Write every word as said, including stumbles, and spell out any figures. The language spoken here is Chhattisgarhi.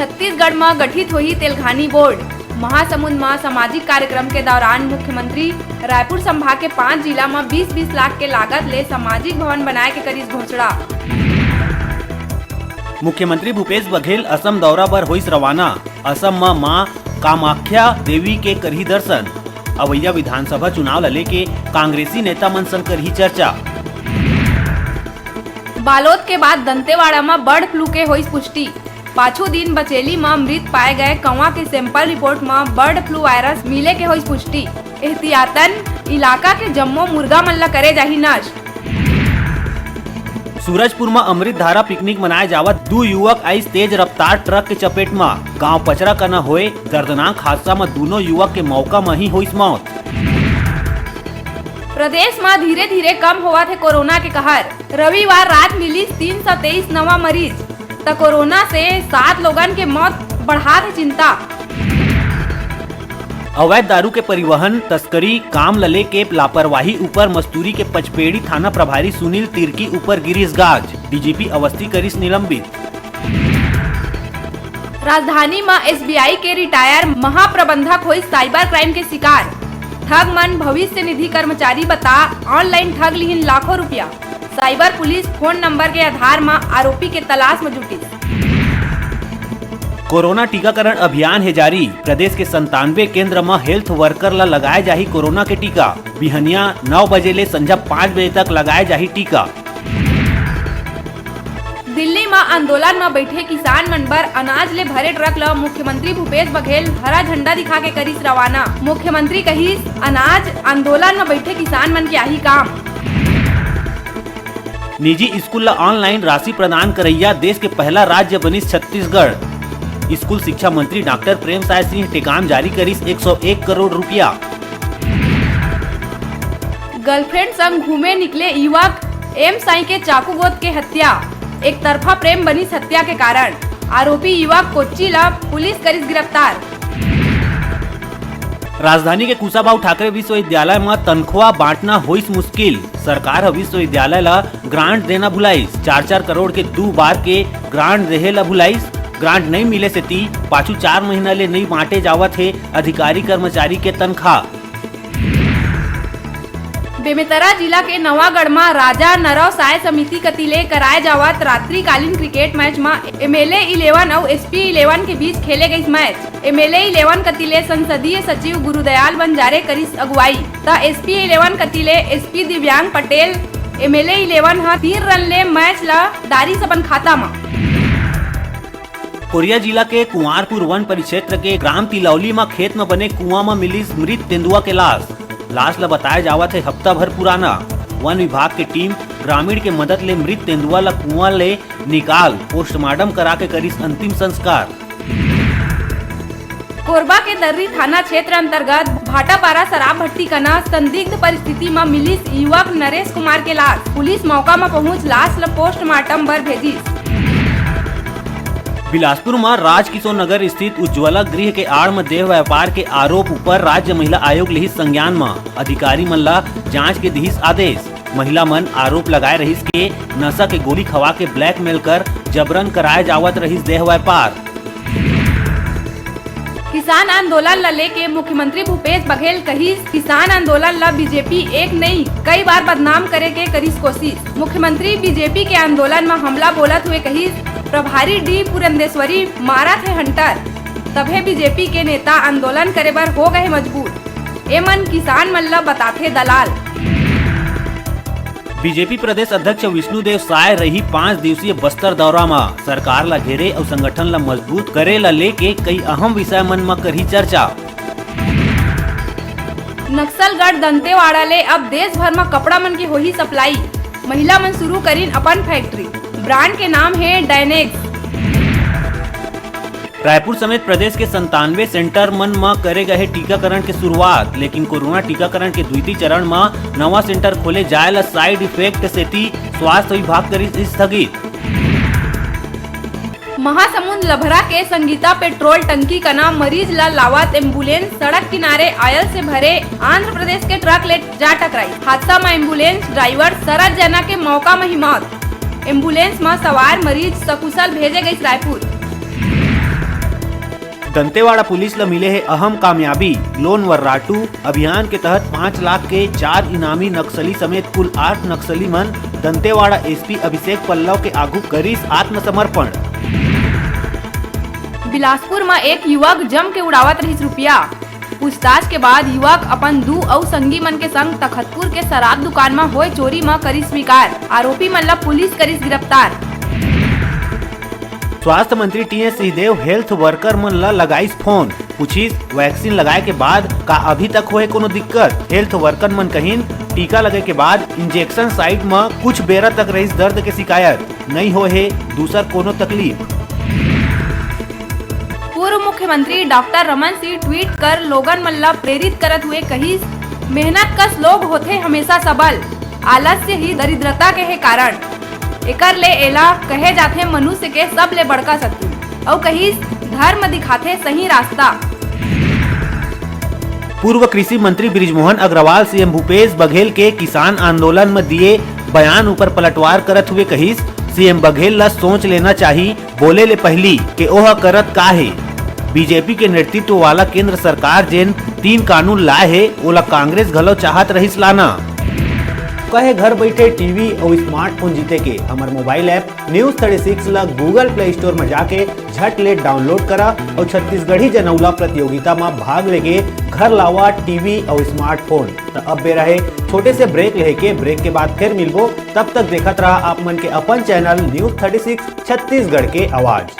छत्तीसगढ़ म गठित होही तेलघानी बोर्ड। महासमुंद म सामाजिक कार्यक्रम के दौरान मुख्यमंत्री रायपुर संभाग के पांच जिला म बीस बीस लाख के लागत ले सामाजिक भवन बनाए के करिस घोषणा। मुख्यमंत्री भूपेश बघेल असम दौरा बर होइस रवाना। असम म मां कामाख्या देवी के करही दर्शन। अवइया विधानसभा चुनाव ल लेके कांग्रेसी नेता मन संग करही चर्चा। बालोद के बाद दंतेवाड़ा म बर्ड फ्लू के होइस पुष्टि। पाछू दिन बचेली म मृत पाए गए कौवा के सैंपल रिपोर्ट म बर्ड फ्लू वायरस मिले के होइस पुष्टि। एहतियातन इलाका के जम्मो मुर्गा मन ल करे जाही नष्ट। सूरजपुर म अमृत धारा पिकनिक मनाए जावत दू युवक आइस तेज रफ्तार ट्रक के चपेट म। गांव पचरा कना होए दर्दनाक हादसा म दूनों युवक के मौका म ही होइस मौत। प्रदेश म धीरे-धीरे कम होवत हे कोरोना के कहर। रविवार रात मिलिस तीन सौ तेईस नवा मरीज, त कोरोना से सात लोगन के मौत बढ़ात हे चिंता। अवैध दारू के परिवहन, तस्करी, काम ल लेके लापरवाही ऊपर मस्तूरी के पचपेड़ी थाना प्रभारी सुनील तिर्की ऊपर गिरिस गाज, डीजीपी अवस्थी करिस निलंबित। राजधानी म एसबीआई के रिटायर महाप्रबंधक होइस साइबर क्राइम के शिकार। ठग मन भविष्य निधि कर्मचारी बता ऑनलाइन ठग लिहिन लाखों रुपया। साइबर पुलिस फोन नंबर के आधार म आरोपी के तलाश म जुटिस। कोरोना टीकाकरण अभियान हे जारी। प्रदेश के संतानवे केंद्र म हेल्थ वर्कर ल लगाए जाही कोरोना के टीका। बिहनिया नौ बजे ले संझा पाँच बजे तक लगाए जाही टीका। दिल्ली म आंदोलन म बइठे किसान मन बर अनाज ले भरे ट्रक ल मुख्यमंत्री भूपेश बघेल हरा झंडा दिखा के करिस रवाना। मुख्यमंत्री कहिस, अनाज आंदोलन म बइठे किसान मन के आही काम। निजी स्कूल ल ऑनलाइन राशि प्रदान करइया देश के पहला राज्य बनिस छत्तीसगढ़। स्कूल शिक्षा मंत्री डॉक्टर प्रेमसाय सिंह टेकाम जारी करिस एक सौ एक करोड़ रुपया। गर्लफ्रेंड संग घूमे निकले युवक, एम साई के चाकू गोद के हत्या। एक तरफा प्रेम बनिस हत्या के कारण। आरोपी युवक कोच्ची ल पुलिस करिस गिरफ्तार। राजधानी के कुशाभाऊ ठाकरे विश्वविद्यालय म तनख्वाह बांटना होइस मुश्किल। सरकार ह विश्वविद्यालय ल ग्रांट देना भुलाइस। चार चार करोड़ के दू बार के ग्रांट देहे ल भुलाइस। ग्रांट नइ मिले सेती पाछू चार महीना ले नइ बांटे जावत हे अधिकारी कर्मचारी के तनख्वाह। बेमेतरा जिला के नवागढ़ म राजा नरव साय समिति कति ले कराए जावत रात्रिकालीन क्रिकेट मैच म एमएलए इलेवन अउ एसपी इलेवन के बीच खेले गइस मैच। एमएलए इलेवन कति ले संसदीय सचिव गुरुदयाल बंजारे करिस अगुवाई, त एसपी इलेवन कति ले एसपी दिव्यांग पटेल। एमएलए इलेवन ह तीन रन ले मैच ल डारिस अपन खाता म। कोरिया जिला के कुंवारपुर वन परिक्षेत्र के ग्राम तिलौली म खेत म बने कुआं म मिलिस मृत तेंदुआ के लाश। लाश ल बताए जावत हे हफ्ता भर पुराना। वन विभाग के टीम ग्रामीण के मदद ले मृत तेंदुआ ल कुआं ले निकाल पोस्टमार्टम करा के करिस अंतिम संस्कार। कोरबा के दर्री थाना क्षेत्र अंतर्गत भाटापारा शराब भट्टी कना संदिग्ध परिस्थिति म मिलिस युवक नरेश कुमार के लाश। पुलिस मौका म पहुंच लाश ल पोस्टमार्टम बर भेजिस। बिलासपुर म राजकिशोर नगर स्थित उज्ज्वला गृह के आड़ म देह व्यापार के आरोप ऊपर राज्य महिला आयोग लिहिस संज्ञान म अधिकारी मन ल जांच के दिहिस आदेश। महिला मन आरोप लगाए रहिस के नशा के गोली खवा के ब्लैकमेल कर जबरन कराए जावत रहिस देह व्यापार। किसान आंदोलन ल लेके मुख्यमंत्री भूपेश बघेल कहिस, किसान आंदोलन ल बीजेपी एक नई, कई बार बदनाम करे के करिस कोशिश। मुख्यमंत्री बीजेपी के आंदोलन म हमला बोलत हुए कहिस, प्रभारी डी पुरंदेश्वरी मारत हे हंटर, तभे बीजेपी के नेता आंदोलन करे बर हो गए मजबूर। एमन किसान मन ल बताथे दलाल। बीजेपी प्रदेश अध्यक्ष विष्णुदेव साय रही पांच दिवसीय बस्तर दौरा म। सरकार ल घेरे अउ संगठन ल मजबूत करे ल लेके कई अहम विषय मन म करही चर्चा। नक्सलगढ़ दंतेवाड़ा ले अब देश भर म कपड़ा मन के होही सप्लाई। महिला मन शुरू करिन अपन फैक्ट्री, ब्रांड के नाम हे डायनेक्स। रायपुर समेत प्रदेश के संतानवे सेंटर मन म करे गए हे टीकाकरण के शुरुआत, लेकिन कोरोना टीकाकरण के द्वितीय चरण म नवा सेंटर खोले जाए ल साइड इफेक्ट सेती स्वास्थ्य विभाग करिस स्थगित। महासमुंद लभरा के संगीता पेट्रोल टंकी कना मरीज ल लावत एम्बुलेंस सड़क किनारे ऑयल से भरे आंध्र प्रदेश के ट्रक ले जा टकराई। हादसा म एम्बुलेंस ड्राइवर शरद जैना के मौका म ही मौत। एम्बुलेंस म सवार मरीज सकुशल भेजे गइस रायपुर। दंतेवाड़ा पुलिस ल मिले हे अहम कामयाबी। लोन वर्राटू अभियान के तहत पाँच लाख के चार इनामी नक्सली समेत कुल आठ नक्सली मन दंतेवाड़ा एसपी अभिषेक पल्लव के आगू करिस आत्मसमर्पण। बिलासपुर म एक युवक जम के उड़ावत रहिस रुपया। पूछताछ के बाद युवक अपन दू अउ संगी मन के संग तखतपुर के शराब दुकान म होए चोरी म करिस स्वीकार। आरोपी मन ल पुलिस करिस गिरफ्तार। स्वास्थ्य मंत्री टीएस सिंहदेव हेल्थ वर्कर मन ल लगाइस फोन, पूछिस वैक्सीन लगाए के बाद का अभी तक होए कोनो दिक्कत। हेल्थ वर्कर मन कहिन टीका लगे के बाद इंजेक्शन साइट म कुछ बेरा तक रहिस दर्द के शिकायत, नइ होए हे दूसर कोनो तकलीफ। पूर्व मुख्यमंत्री डॉक्टर रमन सिंह ट्वीट कर लोगन मन ल प्रेरित करत हुए कहिस, मेहनत कस लोग होथे हमेशा सबल। आलस्य ही दरिद्रता के हे कारण। एकर ले एला कहे जाथे मनुष्य के सबले बड़का शत्रु। अउ कहिस, धर्म दिखाथे सही रास्ता। पूर्व कृषि मंत्री बृजमोहन अग्रवाल सीएम भूपेश बघेल के किसान आंदोलन म दिए बयान ऊपर पलटवार करत हुए कहिस, सीएम बघेल ल सोच लेना चाही, बोले ले पहिली के ओह करत का हे। बीजेपी के नेतृत्व वाला केंद्र सरकार जेन तीन कानून लाए हे, ओला कांग्रेस घलो चाहत रहिस लाना। कहे घर बैठे टीवी अउ स्मार्टफोन जीते के हमर mobile app news thirty six ल Google Play Store म जाके झट ले डाउनलोड करा अउ छत्तीसगढ़ी जनउला प्रतियोगिता म भाग लेके घर लावा टीवी अउ स्मार्टफोन। त अब बेरा हे छोटे से ब्रेक लेहे के। ब्रेक के बाद फिर मिलबो, तब तक देखत रहा आप मन के अपन channel news thirty six Chhattisgarh के आवाज।